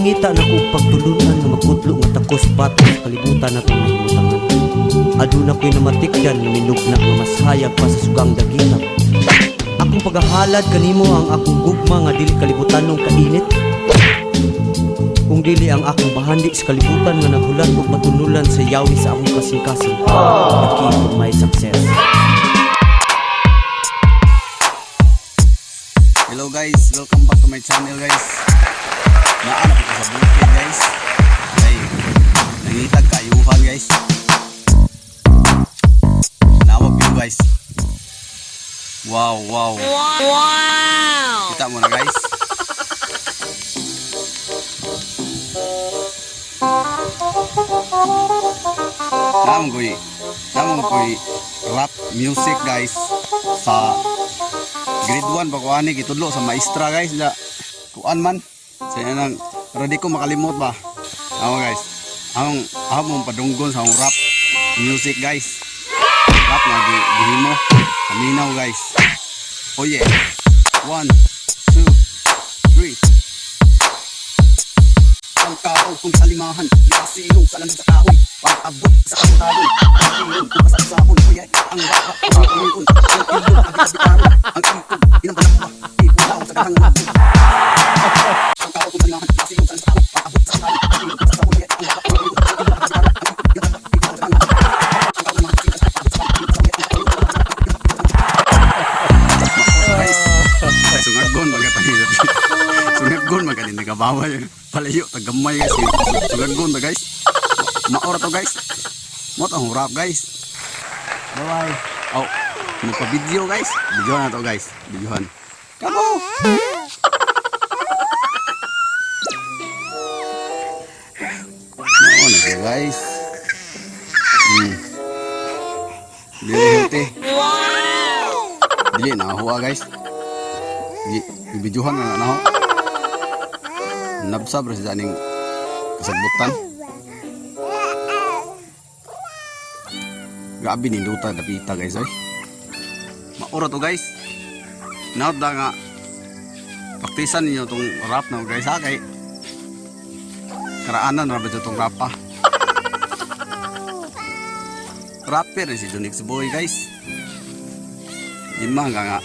Gipangita nako og pagtulunan nga makutlo nga takos batok sa kalibutan natong nahimutangan. Aduna ko'y namatikdan nga minugna nga mas hayag pa sa sugang dagita. Akong pagahalad kanimo ang akong gugma nga dili kalibutanong kainit, kung dili ang akong bahandi sa kalibutan nga naghulat og patunulan sa yawi sa akong kasing-kasing. The key to my success. Hello guys, welcome back to my channel, guys. Naa na ko sa bukid, guys. Ay, nangitag kaayuhan, guys. Nawag view, guys. Wow. Wow! Kita mo na, guys. Namong koy rap music, guys, sa grade 1 pa ko ani gitudlo sa maestra, guys, la kuan man sa nang pero di ko makalimot ba. Ako, guys, ang among padunggon sa akong rap music, guys, rap nga gihimo paminaw, guys. Oh yeah, one, two, three. Ang kabaw kung sa limahan, Nasilong sa landong sa kahoy, pag-abot sa kabutagon, ang ilon kung kasabsabon. Kuya, ang baka, ang ilon, ang ilon, ang abitaron, ang ikog, inang balamba, ipulaw sa gahang hapon. Ang kabaw kung sa limahan, Nasilong sa landong sa kahoy, pag-abot sa kabutagon, ang ilon kung kasabsabon. Kuya, ang baka, ang ilon, ang ilon, ang abitaron, ang ikog, inang balamba, ipulaw sa gahang hapon. Ang kabaw kung sa limahan, pag-abot sa kabutagon, ang ilon, ang guys, sungagon magkatani. Sungagon magkatani nagabaway. Palayo tagamay, guys. Sungagon ta, guys. Maora to, guys. Mo to ang rap, guys. Bye bye. Oh, mo pa video, guys. Video na to, guys. Videohan. Kamo. Mao na siya, guys. Dili healthy. Dili na huwa, guys. Di videohan na na ho. Nabsab ra siya aning kasagbutan. Grabe ni luta dapita, guys, oy. Maura to, guys. Naot da nga praktisan ninyo tong rap na, guys, ha, kay karaanan ra ba tong rap pa. Rapper si Junix Boy, guys. Lima nga nga.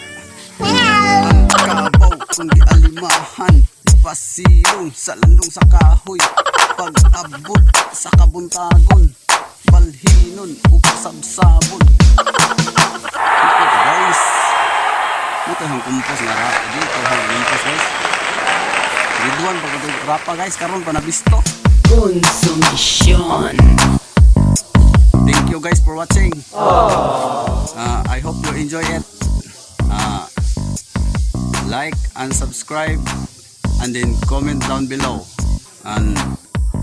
Ang kabaw kung di alimahan, pasilong sa landong sa kahoy, pag-abot sa kabuntagon, balhinon ug sabsabon. Ito, guys. Ito ang kumpos nga rap. Dito ang kumpos, guys. Grade 1 pa ko rapa, guys, karon pa nabisto. Konsumisyon. Thank you guys for watching. I hope you enjoy it. Like and subscribe and then comment down below. And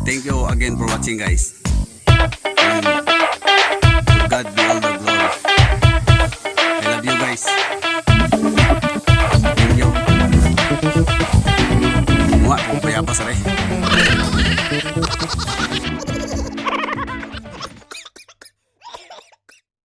thank you again for watching, guys. And